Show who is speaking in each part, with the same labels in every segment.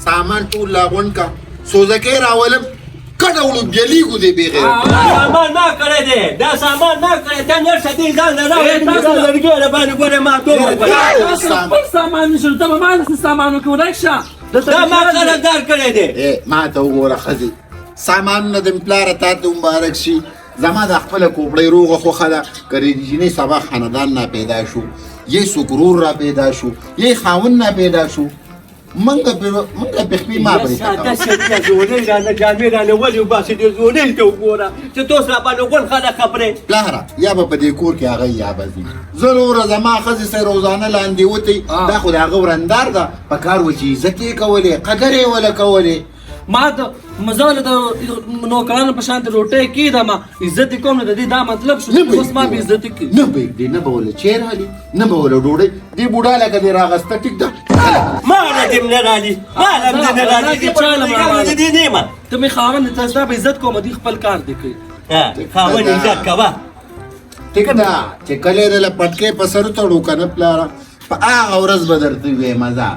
Speaker 1: سامان ټول لا غونډ کا، سوزکې راولم، کډه وړو بیلیږو دې بې غیرته.
Speaker 2: دا سامان ما کړی دی، دا سامان ما کړی، ته نر شه دې ځان له راوړې، تاسو لرګی له باندې ګوره ما توب وکړ.
Speaker 3: تاسو خپل سامان نشته، ته به ما له څه سامان وکړې؟ ورک شه.
Speaker 2: دا ما قرضدار کړی دی.
Speaker 1: ای ما ته وګوره ښځې، سامانونه د پلاره تا ته مبارک شي. زما د خپله کوپړۍ روغه خوښه ده. که د جینۍ سبا خاندان نا پیدا شو، یې څوک ورور را پیدا شو، یې خاوند نا پیدا شو، مونږ پې خپې ما پرې
Speaker 2: ساده
Speaker 1: تکوه.
Speaker 2: سړیه، ځولۍ رانه، جامې رانه ولې وباسې؟ دې ځولۍ ته وګوره چې ته اوس راباندې غول خلک خبرې.
Speaker 1: پلاره یا به په دې کور کې هغه یا به ځي. زه وروره زما ښځې سره روزانه لاندې وتی، دا خو د هغه ورندار ده، په کار و چې عزت یې کولې، قدر یې وله کولې.
Speaker 3: ما د مزه له د نوکرانو په شان د روټۍ کېدم، عزت یې کوم. نو د دې دا مطلب شو
Speaker 1: نه به
Speaker 3: چې اوس ما بې عزتي کوي؟
Speaker 1: نه به یې نه به وله چای رالي، نه به وله ډوډۍ. دې بوډا لکه دې راغسته، ټیک ده.
Speaker 2: ما له دې هم نه رالي، ما له هم دې نه رالي، دې
Speaker 3: چا له
Speaker 2: په دې نه یم.
Speaker 3: ته مې خاوند ته ستا به عزت کوم، دی خپل کار دی کوي.
Speaker 2: خاوند عزت کوه.
Speaker 1: ټیک ده چې کله یې له پټکې په سر وتړو که نه پلاره، په هغه ورځ به درته ووایم مزه.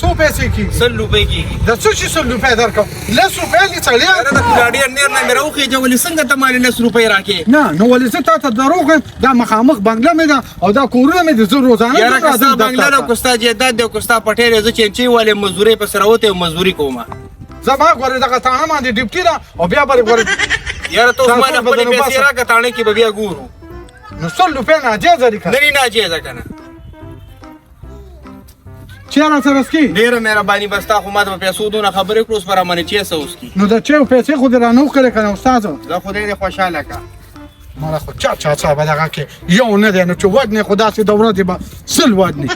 Speaker 4: څو پیسې کېږي؟
Speaker 5: 100 روپۍ کېږي.
Speaker 4: د څه شي 100 روپۍ درکړم؟ 10 روپۍ دې څړیا.
Speaker 5: یاره د کولاډي نیر نه مې راوخېژولې، څنګه ته مالې 10 روپۍ راکې؟
Speaker 4: نه نو ولې زه تا ته دروغ وایم؟ دا مخامخ بنګله مې ده او دا کورونه مې دي، زه روزانه
Speaker 5: یاره که
Speaker 4: راځم
Speaker 5: ستا بنګله ده
Speaker 4: دفتر
Speaker 5: که
Speaker 4: ته.
Speaker 5: ستا جایداد دی او که ستا پټی دی، زه چینچې والې مزدورۍ پسې راوتی او مزدوري کومه.
Speaker 4: زما ګورې دغه تاڼه باندې ډیپټي ده او بیا به ګورې.
Speaker 5: یاره ته اوس
Speaker 4: دا
Speaker 5: ما له
Speaker 4: ټول به
Speaker 5: خپلې
Speaker 4: درنه
Speaker 5: پیسې
Speaker 4: باسم.
Speaker 5: راکړه، تاڼه کې به بیا ګورو.
Speaker 4: نو 100 روپۍ ناجایزه دي که
Speaker 5: نه دي ناجایزه که نه؟
Speaker 4: چای راسره څکې؟
Speaker 5: ډېره مهرباني، بس تا خو ما ته په پیسو دونه خبرې کړو، اوس به راباندې چای څه وڅکي؟
Speaker 4: نو د چایو پیسې خو دې رانه وکړې که نه استاد؟
Speaker 5: زه خدای دې خوشحاله کړه.
Speaker 4: مړه خو چا چا څه به دغه کې یو نه دی، نو چې وژنې خو داسې د ورځې به 100 وژنې.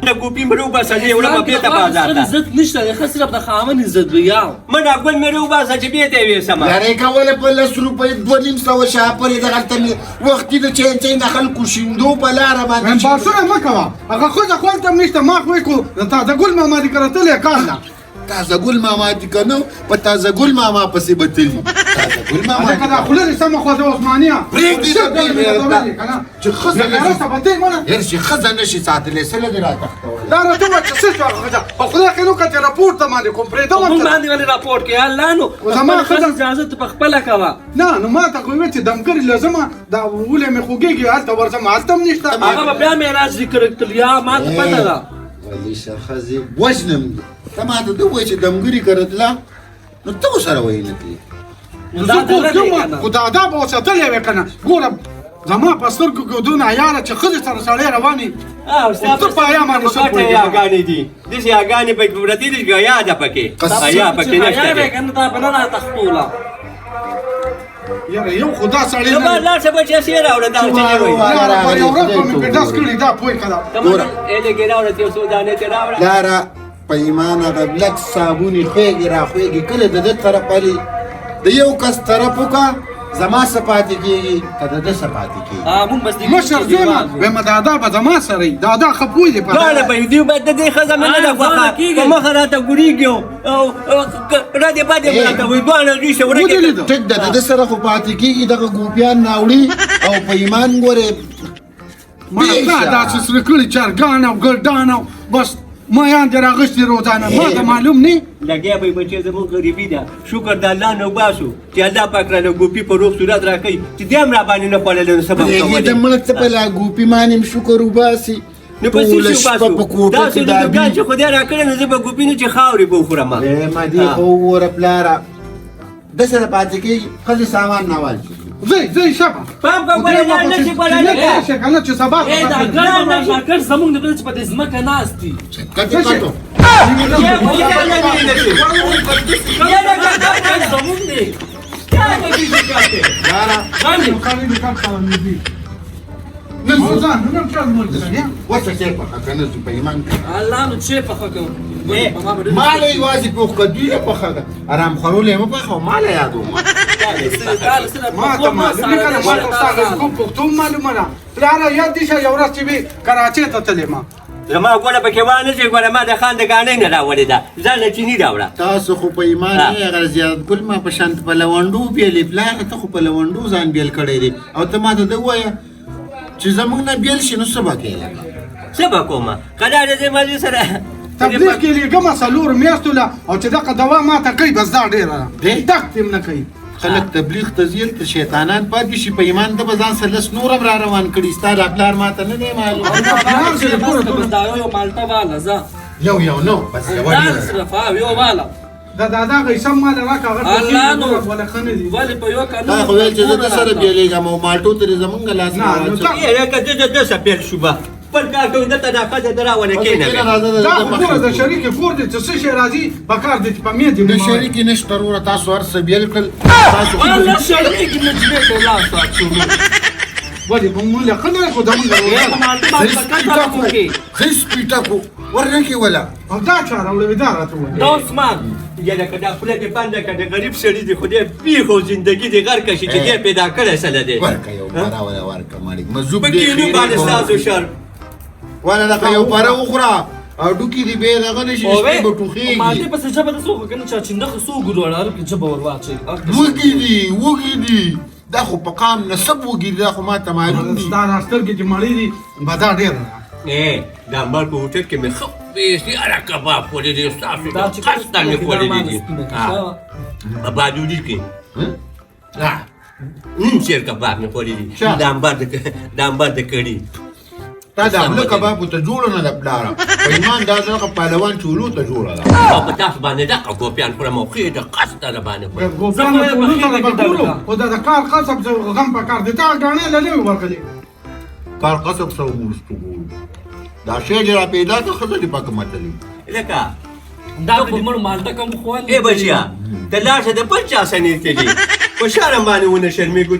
Speaker 2: نه ګوپي مې راوباسه، زه یې وړم بېرته بازار ته.
Speaker 3: عزت نشته دی، ښه صرف د خاوند عزت وي. یا
Speaker 2: منه ګل مې راوباسه چې بېرته یې ویسم.
Speaker 1: لرې کوله په 10 روپۍ 250 شاپرې دغلته مې وختي د چینچۍ نه خلکو شیندو په لاره باندې.
Speaker 4: باسونه مه کوه، هغه ښځه خو هلته هم نشته. ما خو یې کړو د تازه ګل ماما دې کره تللی کار ده.
Speaker 1: تازه ګل ماما دې که نه په تازه ګل ماما پسې به تلي. تازه ګل ماما
Speaker 4: هلکه دا خوله دې سمه خوځه عثمانیه.
Speaker 1: پرېږدې
Speaker 4: څه
Speaker 1: د بې غیرته. چې ښځه
Speaker 4: بې غیرته به دی مړه.
Speaker 1: یاره چې ښځه نه شي ساتلی، څه له دې راتښتولی؟
Speaker 4: دا راته ووایه چې څه شوه هغه ښځه؟ په خدای خیر وکړه چې رپورټ ته باندې کوم پرېږدم
Speaker 3: موږ
Speaker 4: ورته.
Speaker 3: باندې ولې راپورټ کوې؟ الله نو
Speaker 4: زما
Speaker 3: خپله
Speaker 4: ښځه-
Speaker 3: ښځه اجازه ته په خپله کوه.
Speaker 4: نه نو ما ته خو ویل چې دمګري له ځمه، دا ولې مې خوږېږي، هلته ورځم، هلته هم نشته.
Speaker 3: هغه به بیا معراج ذکر کړل، یا ما ته پته ده.
Speaker 1: ولې شه ښځې وژنم دې. ته ما ته ووایه چې دمګري کره تله، نو ته ورسره وایې نه تلې.
Speaker 3: نو دا
Speaker 4: زه
Speaker 3: دره دی
Speaker 4: کوم
Speaker 3: که نه؟
Speaker 4: خو دا دا به ورسره تللی وی که نه؟ ګوره زما په سترګو کې دونه عیاره چې ښځې سره سړی روان وي.
Speaker 2: او ستا
Speaker 4: ته په حیا باندې څه
Speaker 2: غټه
Speaker 4: پوهېږې؟
Speaker 2: یاګانې دي، داسې یاګانې پکې پرتې دي چې حیا ده پکې، حیا پکې
Speaker 3: حیا
Speaker 2: نشته
Speaker 3: وی
Speaker 2: دی.
Speaker 3: که نه تا به نه راتښتوله.
Speaker 4: یاره یو خو دا سړی
Speaker 2: ته
Speaker 4: نه
Speaker 2: به لاړ شه بچیه، شی راوړه، دا چې نه وایي.
Speaker 4: یاره په یو ورځ به مې پرې ډز کړي، دا پوه کړه.
Speaker 2: ته مه ای لږې راوړه، یو څو دانې ترې راوړه.
Speaker 1: پلاره په ایمان هغه لږ صابونې خوږې راخوږې، کله د ده طرف علي د یو کس طرف وکړه، زما څه پاتې کېږي که د ده څه پاتې کېږي؟
Speaker 3: مونږ بس دې
Speaker 4: مشر زوی ما وایم دادا به زما سره وي، دادا ښه پوه دی په
Speaker 2: دواړه به یو دی، به د دې ښځه مې نه ده خوښه، په مخه راته ګورېږي او ردې بدې هم راته وایي، دواړه زوی شه ورکې.
Speaker 4: ودې لیده؟
Speaker 1: ټیک ده، د ده سره خو پاتې کېږي، دغه ګوپیان ناوړي او په ایمان ګورې.
Speaker 4: ما تا داسې سره کړي چرګان او ګلډان او بس میان دې راغستي روزانه، ما ته معلوم نه.
Speaker 2: لګیا به بچی، زموږ غریبي ده، شکر د الله نه وباسو چې الله پاک راله ګوپي په روغ صورت راکوي، چې دې هم راباندې نه خوړلی نو څه به هم
Speaker 1: پرېږدې
Speaker 2: کولې.
Speaker 1: د مړه ته په لا ګوپي باندې هم شکر وباسي.
Speaker 2: نو په څه
Speaker 1: ټوله
Speaker 2: شي
Speaker 1: شپه
Speaker 2: وباسو؟
Speaker 1: په کوټه
Speaker 2: داسې
Speaker 1: کې
Speaker 2: نو
Speaker 1: دا
Speaker 2: دوکان
Speaker 1: بي.
Speaker 2: چې خدای راکړی نو زه به ګوپي نه چې خاورې به وخورم.
Speaker 1: ما دې خو وګوره پلاره، د سره پاتې کېږي، ښځې سامان نه والي.
Speaker 4: ځئ ځئ شپه
Speaker 2: پام کوه ګوره، لاړ نه شي ګوره،
Speaker 4: نه شي که نه چې سبا
Speaker 3: ای دا ګرد ډاکټر زمونږ د بل چې په دې ځمکه ناست دي.
Speaker 1: کتو کتو.
Speaker 3: زمونږ دی.
Speaker 1: یاره وسه چې پخه که نه ځو په ایمان کې.
Speaker 3: الله نو چې پخه کوم.
Speaker 1: ما له یوازې پوخ که دوی له پخه ده، ارام خورو له یې مه پخوه، ما له یادوم.
Speaker 4: ما ته معلومه که نه، ما ته ستا غږ کوم پښتو معلومه ده. پلاره یاد دې شه یو ورځ چې وې کراچۍ ته تللی ما
Speaker 2: زما ګوله پکې وانه شي، ګوره ما د خان د ګاڼۍ نه راوړې ده، ځان له چیني راوړه.
Speaker 1: تاسو خو په ایمان نه یې، هغه زیارت ګل ما په شان په لونډو بیلې. پلاره ته خو په لونډو ځان بیل کړی دی، او ته ما ته ده ووایه چې زموږ نه بیل شي نو څه به کوې؟ لکه
Speaker 2: څه به کومه قلاره دې ما سره
Speaker 4: تبلیغ کې لېږمه 4 میاشتو له، او چې دغه دوا ما ته کوي بس دا ډېره ده، دق دې هم نه کوي.
Speaker 1: خلک تبلیغ ته ځي، هلته شیطانان پاتې شي. په ایمان ته به ځان سره 10 نور هم را روان کړي. ستا دا پلار ما ته نه دی معلوم.
Speaker 3: بس دا یو مالټه واله ځه.
Speaker 1: یو یو نو بس یوه
Speaker 3: دا
Speaker 1: ډېره.
Speaker 3: صرف یو واله.
Speaker 4: دا دادا غیسم مال راکړه، هغه
Speaker 3: الله نو.
Speaker 4: ولا ښه نه دي.
Speaker 3: ولې په یو قانون
Speaker 1: تا خو ویل چې زه د سره بیلېږم او مالټو ترې زمونږ لاس
Speaker 4: نه،
Speaker 1: نه
Speaker 4: نو
Speaker 1: واچوه.
Speaker 4: تا-
Speaker 2: لکه ده څه پیل شو به خپل کار کوي، دلته دا ښځه ده راوله کښېنه.
Speaker 1: کښېنه راځه،
Speaker 4: دا خو ګوره د شریکې کور دی، چې څه شی راځي په کار دی چې په مې دې
Speaker 1: د شریکې نشته وروره، تاسو هر څه بیل کړل. تاسو
Speaker 3: والله شرمېږي مې چې بېرته لاس واچولو.
Speaker 4: ولې مونږ له ښه نه خو زمونږ
Speaker 3: په مالټه باندې په کچه وکړې.
Speaker 1: زه سپیټه کو ورنه کې ولا.
Speaker 4: او دا چا راوړی دا راته ووایه.
Speaker 3: دا عثمان
Speaker 2: یله که دا خوله دې بنده که، د غریب سړي دې خدای بیخ او زندګي دې غرقه شي چې دې پیدا کړی سله دی.
Speaker 1: ورکه یو پره ولا ورکه مړی مزوب
Speaker 2: په
Speaker 1: دې
Speaker 2: کینو
Speaker 1: خیرې
Speaker 2: باندې
Speaker 1: کوم.
Speaker 2: ستاسو شر.
Speaker 1: ولا دغه یو پره وخوره او ډوکې دې بیا دغه نه شي،
Speaker 3: اوې
Speaker 1: شپې به ټوخېږي.
Speaker 3: مالټې پسې ژبه د څو که نه چا چیندخه څو ګورو اړه کې ژبه ور واچوي.
Speaker 1: وږي دي، وږي دي، دا خو په قام نسب وږي دي، دا خو ما ته معلوم دي.
Speaker 4: ستا دا سترګې چې مړې دي به دا ډېره ده.
Speaker 2: د انبار په هوټل کې مې ښه بېسیاره کباب خوړلی دی، ستاسو
Speaker 3: دا
Speaker 2: د
Speaker 3: چې
Speaker 2: قصده مې خوړلی دي. په بادوري کې نیم سیر کباب مې خوړلی دي.
Speaker 1: چا؟
Speaker 2: د انبار د کړي.
Speaker 1: تا د خله کبابو ته جوړه نه ده پلاره، په ایمان دا دغه پهلوان چولو ته جوړه ده.
Speaker 2: او په تاسو باندې دغه ګوپیان خورم او ښې د قصده د باندې خورم.
Speaker 4: ګوپیانو ټولو ته به ګورو، خو دا د کار قصب غم په کار دی. تا ګاڼې له نه وي ورغلې.
Speaker 1: کار قصب سره وروستو ګورو، دا شی دې را پیدا کړه، ښځه دې پکې متلې.
Speaker 2: لکه
Speaker 3: دا په مړ مالټه کم خوند.
Speaker 2: ای بچیا ته لاړ شه د بل چا سره نه تلې، په شرم باندې ونه شرمېږو.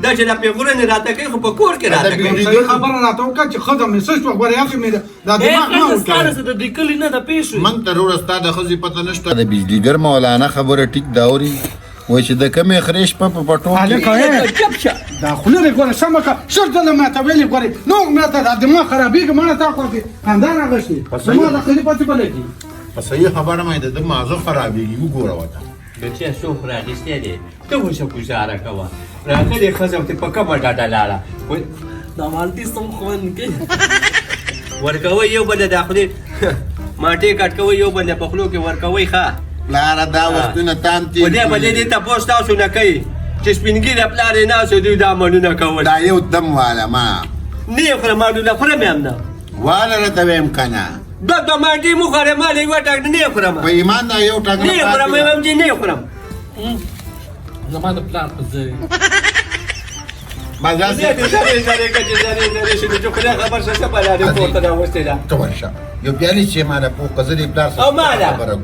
Speaker 2: دا چې دا پېغورونه راته کوي خو په کور کې راته کوي.
Speaker 4: صحیح خبره راته وکړه چې ښځه مې څه شوه، ګورې هسې مې دا دماغ نه ورکړی.
Speaker 3: د دې کلي نه ده پېښ شوې.
Speaker 1: موږ ته وروره ستا د ښځې پته نشته. د بجلیګر مولانا خبره ټیک ده اوري، وایي چې د کمې خرې شپه په پټو کې
Speaker 4: هلکه
Speaker 2: چپ شه.
Speaker 4: دا خوله دې ګوره سمه کړه، 20 ځله ما ته ویلي ګورې نو ما ته دا دماغ خرابېږي. مړه تا خو دې خندا راغوښتې، زما د ښځې پسې به لګي.
Speaker 1: په صحیح خبره مې د ده مازه خرابېږي، وګوره ورته.
Speaker 2: بچیه څوک راغیستی دی، ته اوسه ګوزاره کوه. راغلې ښځه ته په کومه ډډه لاړه؟
Speaker 3: دا مالټې سم خوند کوي.
Speaker 2: ورکوئ یو بل له دا خولې مالټې کټ کوئ، یو بل له په خولو کې ورکوئ. ښه
Speaker 1: پلاره دا وختونه تام تېر
Speaker 2: خدای به دې تپوس تاسو نه کوي چې سپین ږیری پلار یې ناست دوی دا عملونه کول.
Speaker 1: دا یو دم واله ما
Speaker 2: نه یې خورم، مالونه خورم یې هم نه.
Speaker 1: واله راته وایم که نه.
Speaker 2: دوه مالټې مو خوړې، ما له یوه ټاک نه یې خورم.
Speaker 1: په ایمان دا یو ټاک
Speaker 2: نه یې خورم، وایم چې نه یې خورم.
Speaker 3: زما د پلار په ځای.
Speaker 1: بس داسې
Speaker 2: دې زرې زرې که چې زرې زرې شي، نو چې خدای خبر شه څه بلا دې کور ته راوستې ده.
Speaker 1: ته ورشه یو پیالې چې ما له پوه که زه دې پلار سره
Speaker 2: او ما له.
Speaker 1: خبره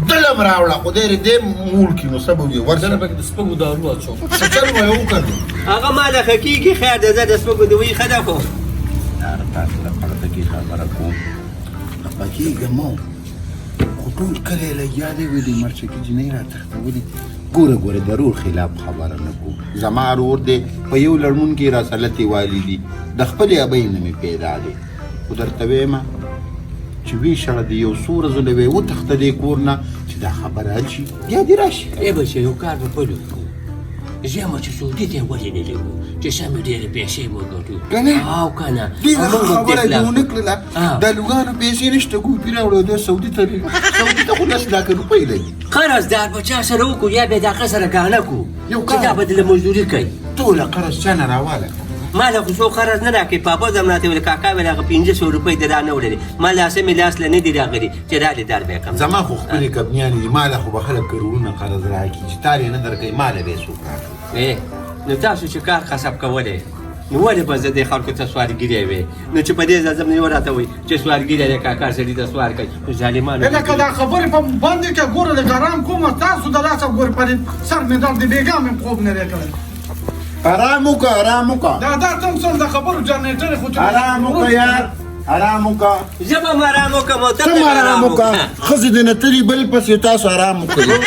Speaker 1: دلم راوړه، خدای دې دې موړ کړي نو څه به وي. ورشه
Speaker 3: دلته پکې د سپږو دارو اچوم.
Speaker 1: څه چل به یې وکړو؟
Speaker 2: هغه ما له ښه کېږي، خیر دی، زه د سپږو دوی ښه ده خو.
Speaker 1: یاره تاسو له پرده کې خبره کوم، خفه کېږه مه، خو ټول کلی لګیا دی وایي د مرچکي جینۍ راتښتولې. ګوره ګوره د ورور خلاف خبره نه کوم، زما ورور دی په یو لړمون کې راسره لتې والي دي، د خپلې ابۍ نه مې پیدا دی. خو درته وایم چې ویې شړه د یو څو ورځو له ویې وتښته دې کور نه، چې دا خبره حل شي بیا دې راشي.
Speaker 2: ای بچیه یو کار به بل وکړو، زه چې سعودي ته یې ولې نه لېږو چې سمې ډېرې پیسې مو ګټو.
Speaker 1: که نه؟
Speaker 2: او که نه؟
Speaker 1: ډېره
Speaker 2: موږ
Speaker 1: ښه
Speaker 2: هم
Speaker 1: خبره دې
Speaker 2: خلاص
Speaker 1: ونه کړله. د لوګانو پیسې نشته، ګوپي راوړه دی سعودي ته لېږو. سعودي ته خو 10 لاکه روپۍ لګي.
Speaker 2: قرضدار به چا سره وکړو یا به د هغه سره ګاڼه کړو
Speaker 1: یو
Speaker 2: چې دا
Speaker 1: کار.
Speaker 2: به دله مزدوري کوي.
Speaker 1: ټوله قرض چا نه راواله.
Speaker 2: ما له خو څوک قرض نه راکوي، پابو زم راته ویل کاکا ویل هغه 500 روپۍ دې رانه وړلې، ما له هسې مې لاس له نه دي راغلي چې رالې دار به یې کړم.
Speaker 1: زما خو خپلې کبنیانې دي، ما له خو به خلک کروړونه قرض راکړي، چې تار یې نه درکوي ما له به یې څوک راکوي.
Speaker 2: نو تاسو چې کار قصب کولی نو ولې به زه دې خلکو ته سوالګری وې؟ نو چې په دې ځای زم یو راته وایي چې سوالګری دی کاکا سړي ته سوال کوي، نو ظالمانو
Speaker 4: لکه دا خبرې په باندې کې ګوره لږ ارام کوم، تاسو د لاسه ګورې په سر مې درد دی، بېګا مې خوب نه دی کړی.
Speaker 1: آرام وکړه، آرام وکړه.
Speaker 4: دا تم څه د خبرو جنریټر خو چې
Speaker 1: آرام وکړه یار، آرام وکړه.
Speaker 2: زه به هم آرام وکړم او ته
Speaker 1: ته
Speaker 2: به
Speaker 1: هم آرام وکړه. ښځې دې نه تلي بل پسې، تاسو آرام وکړئ.